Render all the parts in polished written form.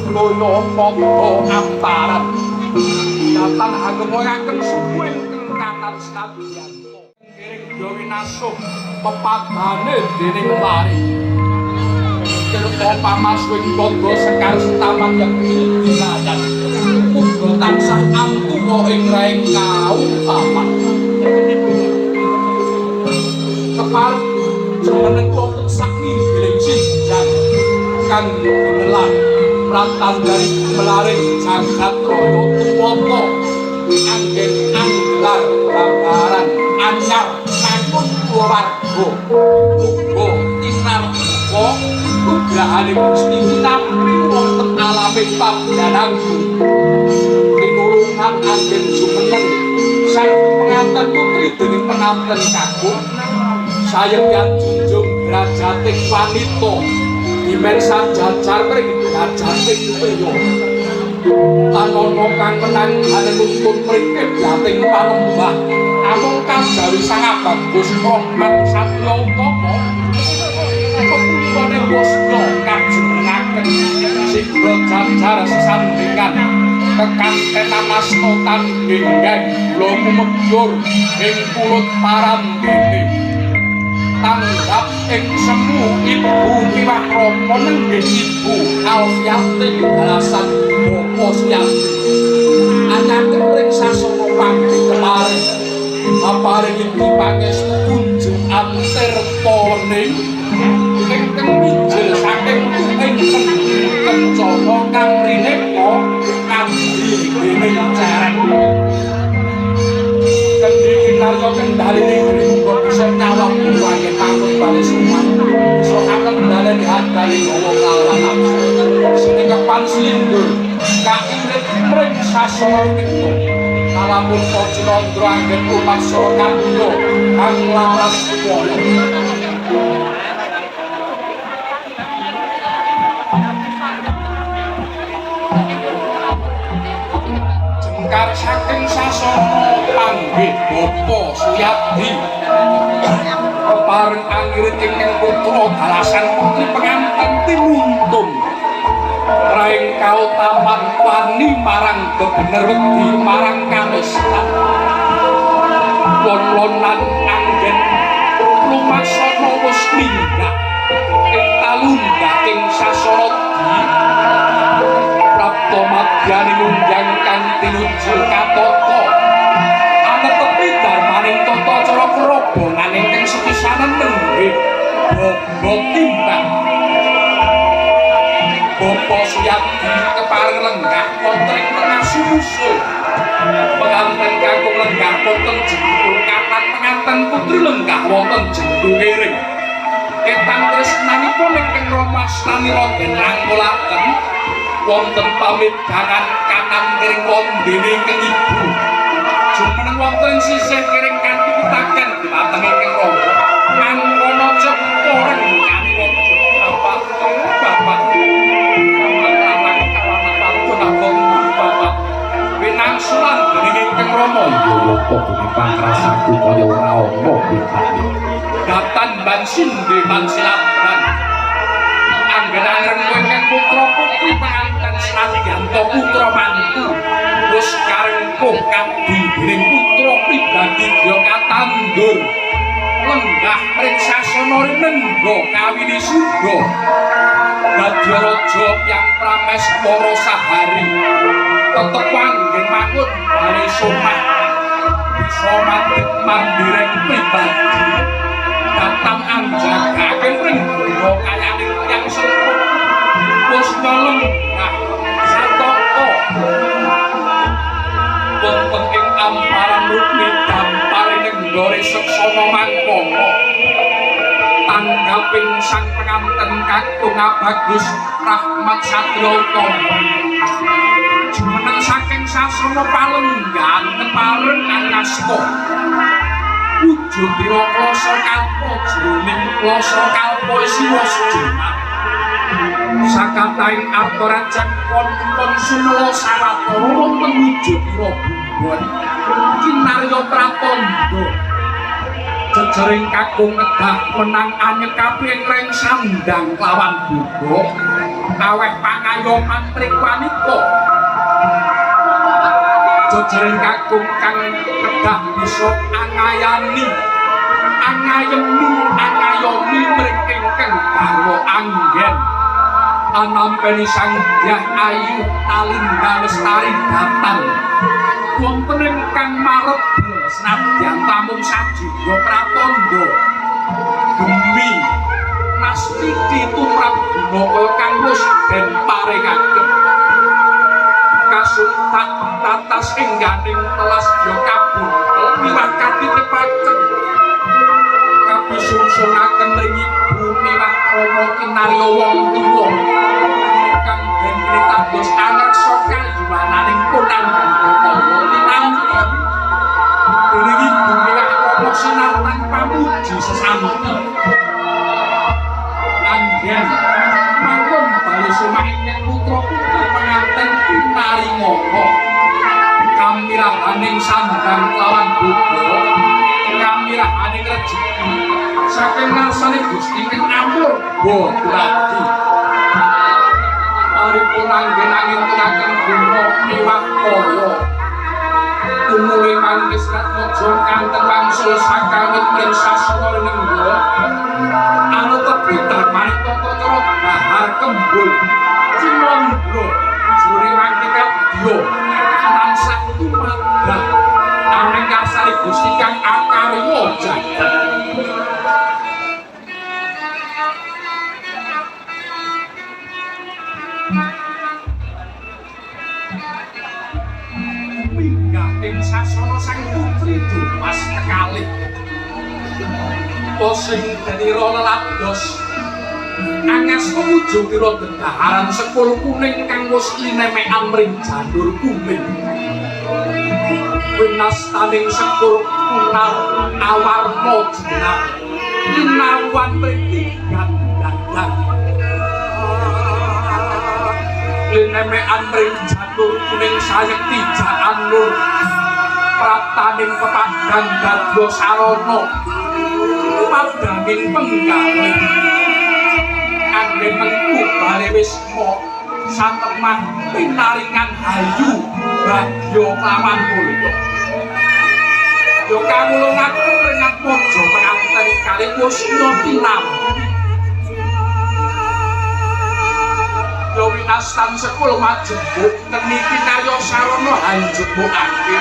Loyo padha amparan datan hagemoyaken suku ingkang kanan senadyan kiring gawe nasuh pepadane dening lari tirta pamasuing padha sekar setaman yekti dilayan muga tansah antuwa ing raing kautaman kepareng jumeneng wonten sakninggiling sinjang kang gumelar pratandari melaring jagat raya tuwata anggen anggelar babaran anyar mangun kulawarga muga tinarbuka nugrahaning Gusti kinampi wonten alaming pabyanangku tinulungan anggen jumeneng sang penganten putri dening penganten kakung sayeng junjung derajating wanita dimen sajajar ring derajating priya lan ana kang menang anenuntun mring kiblating panembah amung kajawi Sang Bagus Rahmat Satya Utama kepulane wasna kajumenengaken sigra jajar sesandingan kekantenan asta tandinggeng kula kumebur ing pulut parandene tanggap ing semu ibu miwah rama nenggih ibu Alfiati dalasan Bapak Suyadi anyaken ring sasana panggih kemarin paring iki pangestu kunjukan tirta ning ingkang mijil saking ing kencana kang rineka kadhi dening cerek kendhi kinarya kendali negeri muga bisa nyawang buwange panggon bali suman bisa akendalen hadali gawa lawan nafsu sing kepan slindur kairit mring sasana rineka kalamun Cinandra anggen upaksa kandha kang laras moyo jengkar saking sasana panggih Bapak Suyadi kepareng angirit ingkang putra dalasan putri penganten timuntung raing kautaman wani marang bebener wedi marang kanistan lon-lonan anggen lumaksana wis minggah ing talundhaking sasana di prapta madyane ngunjang kang tinuju katata anetepi darmaning tata cara kerobongan ingkang sepisanan nenggih baba timbang Bapak Suyadi kepareng lenggah wonten ing tengah sumusul penganten kakung lenggah wonten jengkul kanan penganten putri lenggah wonten jengkul kering ketan tresnanipun ingkang rama astani Raden rangkulaken wonten pamidangan kanan kering wondene ingkang ibu jumeneng wonten ing sisih kering kanthi pitaken dhumateng ingkang rama mangkono cekta renggani wonten bapak bapak winangsulan dening ingkang rama Iya apa gone pangrasaku kaya ora ana bedane. Datan ban sindhe ban silaban anggen angreng ingkang putra putri penganten senadyanto putra mantu wis karengkuh kadhi dening putra pribadi dya katandur lenggah ring sasana rinengga kawini sudha dadi raja yang prameswara sahari tetep anggen mangun bale somah bisa madeg mandireng pribadi datang anjagaken ring guna kayaning tiyang sepuh wis lenggah sataka wonten ing amparan rukmi dampar nenggore seksana mangkono tanggaping sang penganten kakung Bagus Rahmat Satya Utama jumeneng saking sasana palenggan kepareng angasta wujudira klasa kalpa jroning klasa kalpa siwa sejenak sakataing arta rajang pon sumela sawetara wonten wujudira bumbon kinarya pratandha Jejering kakung ngedah menang anyekapi ing reng sandang kelawan boga aweh pangayoman mring wanita. Jejering kakung kang kedah bisa angayani angayemi angayomi mring ingkang garwa anggen anampeni Sang Dyah Ayu Talinda Lestari datang wonten ingkang marebel senadyan tamung sajiga pratandha gemi nastiti tumrap guna kaya kang wis den paringaken kasuntak tatas engganing telas ya kabuntel miwah katitepaken kapisungsungaken ring ibu miwah krama kinarya wong tuwa kang den kritados anreksa kayuwananing punangga tinampi dening ibu miwah krama sinartan pamuji sesanti anggen mangkon bali sumah ingkang putra putri penganten pinaringana kamirahaning sandang kelawan boga kamirahaning rejeki saking ngarsane Gusti ingkang amurba dumadi paripun anggen angintenaken guna miwah kaya tumuli mangke Seratmaja kanten wangsul sakawit mring sasana rinengga anutepi darmaning tata cara bahar kembul cinandra jroning mangke kadya tansah tumadah aning ngarsane Gusti kang akarya jagat. Minggah ing sasana sang putri Dumas kekalih posing denira lelados angas ujung tira dedaharan sekul kuning kang wis linemekan mring janur kuning winastaning sekul kunar awarna jenar linawan mring tigan dadang linemekan mring janur kuning sayekti janur praptaning pepadang dadya sarana padanging penggalih anggen mengku bale wisma satemah pinaringan hayu bagya kelawan mulya ya kawulungaken ring Atmaja penganten kalih Kusna tinampi ya winastan sekul majembuk keni kinarya sarana hanjebukake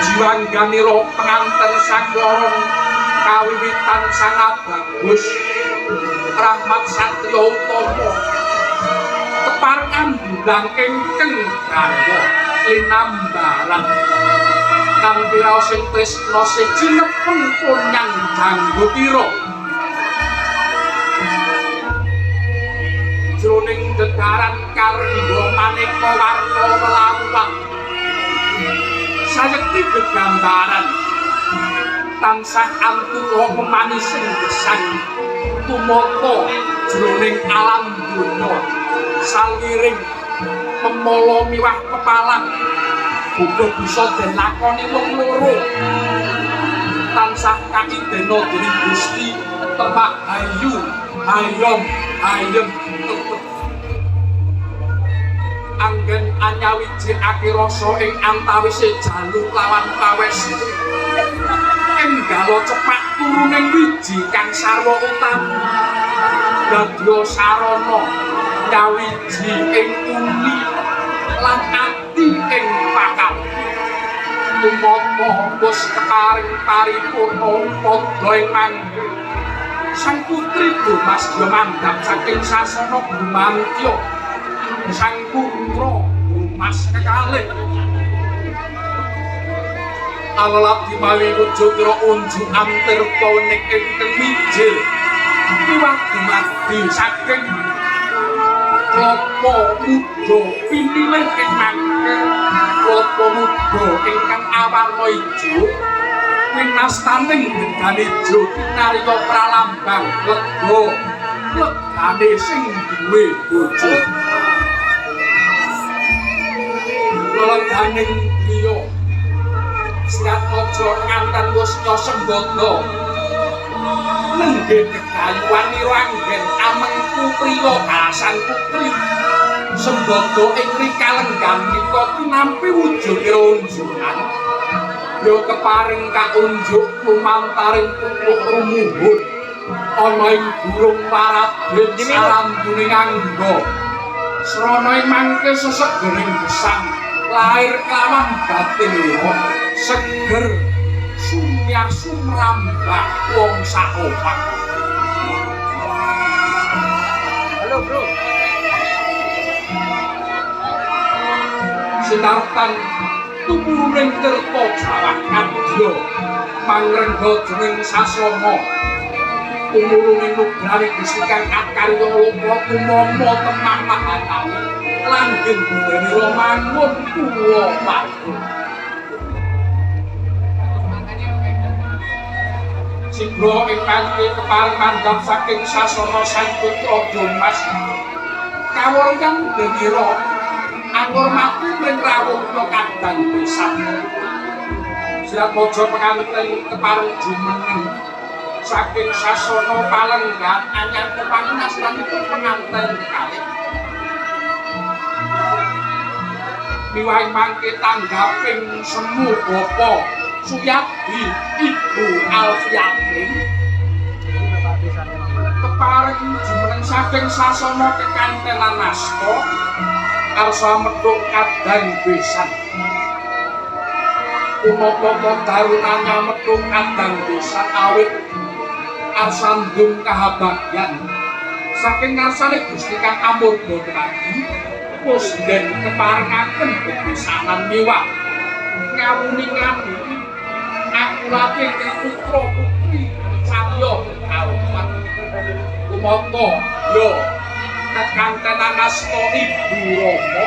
jiwangganira penganten sakloron kawiwitan sangat bagus rahmat satriya utama keparengan ndang ingkang garwa linambaran kanthi raos ing tresna siji nepeng konyang janggutira jroning gegaran karengga maneka warna welawang sayekti gegambaran tansah antura memanising gesang tumata jroning alam donya saliring memala miwah kepalang uga bisa den lakoni wong loro tansah kaidena dening Gusti tepak hayu hayom hayem tetep anggen anyawijekake rasa ing antawise jalu lawan pawes enggalo cepak turuning wiji kang sarwa utami dadya sarana nyawiji ing uni lan ati ing pakal tumata wis keparing paripurna padha ing mangke sang putri Dumas ya mandhap saking sasana gumantya sang putra Dumas kekalih alelap dimawi wujudra unjukan tirta wenik ingkang mijil miwah dumadi saking klapa muda pinilih ing mangke klapa muda ingkang awarna ijo winastaning degan ijo kinarya pralambang lega legane sing duwe bojo leleganing griya Seratmaja Siratmaja penganten Wusnya Sembada. Nenggih gegayuhan nira anggen amengku priya kalasan putri. Sembada ing rikalenggan nika tinampi wujudira unjukan. Ya keparing kaunjuk lumantaring pupuh rumuhun ana ing gurung paradin saranduning angga. Srana ing mangke sesegering gesang lair kelawan batin ira seger sumyah sumrambah wong saomah. Halo bro. Sinartan tumuruning tirta jawah kadya mangrengga dening sasana tumuruning nugrahane Gusti kang akarya loka tumama temah mahatami langgeng denira mangun tuwa padha. Sigra ing pangke kepareng mandhap saking sasana Sang Putra Domas kawonten denira angurmati mring rawuh kadang besan. Siratmaja penganten kepareng jumeneng saking sasana palenggan anyar kepangenastanipun penganten kekalih. Miwah mangke tanggaping semu Bapa Suyadi Ibu Alfiatin kepareng jumeneng saking sasana kekantenan asta arsa metuk kadang besan. Punapa darunanya metuk kadang besan awit arsandung kahabagyan saking ngarsane Gusti kang amurba dumadi pusden keparengaken bebesanan miwah ngawuningani akurate putra putri cahya kaumat tumata ya kekantenan asta Ibu Rama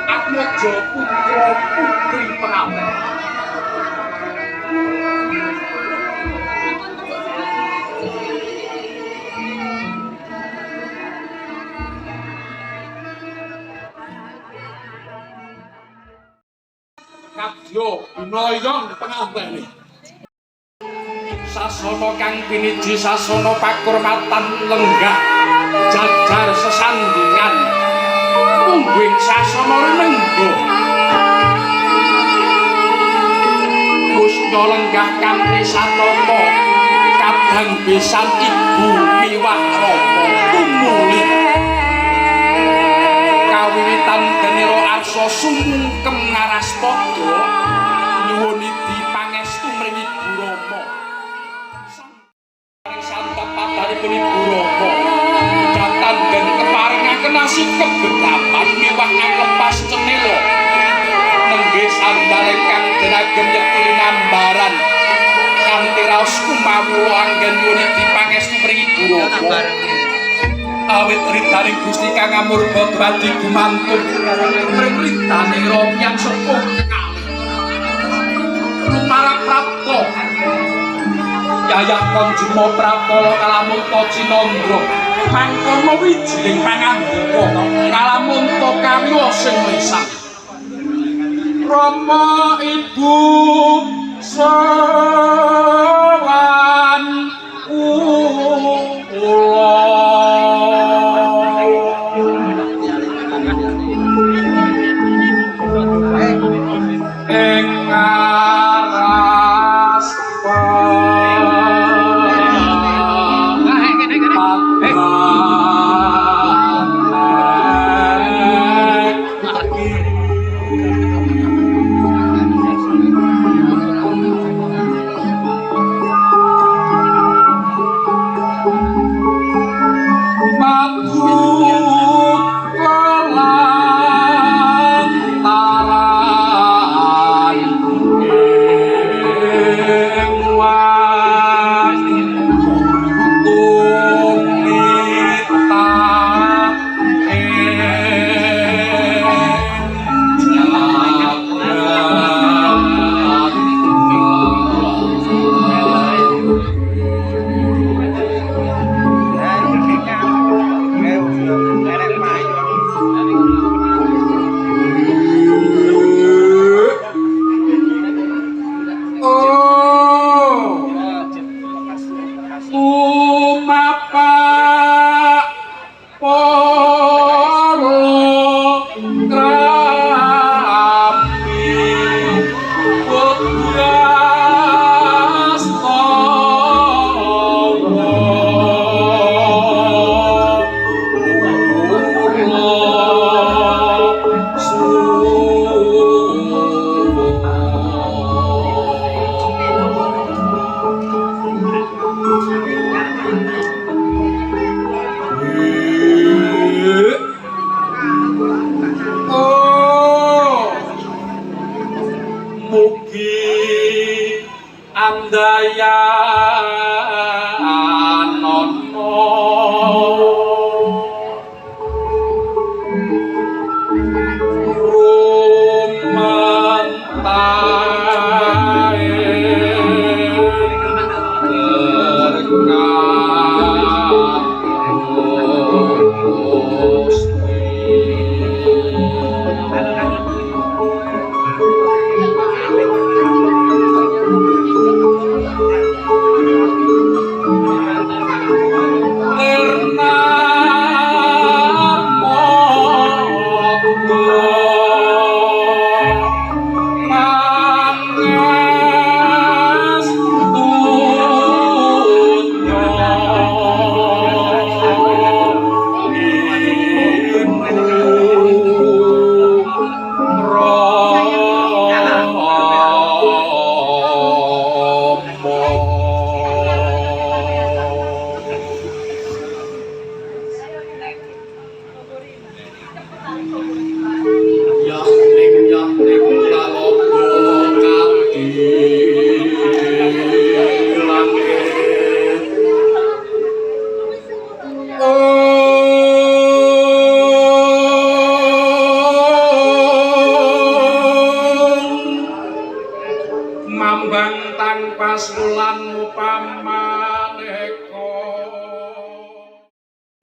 Atmaja putra putri penganten. Kadya binoyong pengantene. Sasana kang piniji sasana pakurmatan lenggah jajar sesandingan mungguing sasana renengga. Musnya lenggah kanthi satata kadang besan ibu miwah rama tumuli. Kawiwitan denira arsa sumungkem ngaraspada nyuwun idi pangestu mring Ibu Rama. Santap padanipun Ibu Rama datan den keparengaken asikep gegapan miwah nglepas cenela. Nenggih sandal ingkang denagem yekti linambaran kanthi raos kumawula anggen nyuwun idi pangestu mring Ibu Rama. Awit ridaning Gusti kang amurba dumadi gumantung mring ridanira tiyang sepuh kekalih. Lumarang prapta yayah konjuma pratala kalamunta cinandra mangkono wijining pangandika kalamunta kawya sing lisan. Rama ibu sowan kula ing aras Mas Wulan upamaneka.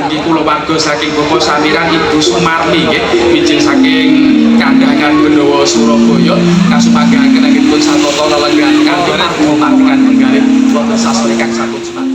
Nggih, kula warga saking Bapak Samiran, Ibu Sumarni nggih, mijil saking Kandangan Benowo, Surabaya, kasumanggaaken anggenipun satata lelenggahan kanthi marga panggelan penggalih wonten sastra ingkang sampun.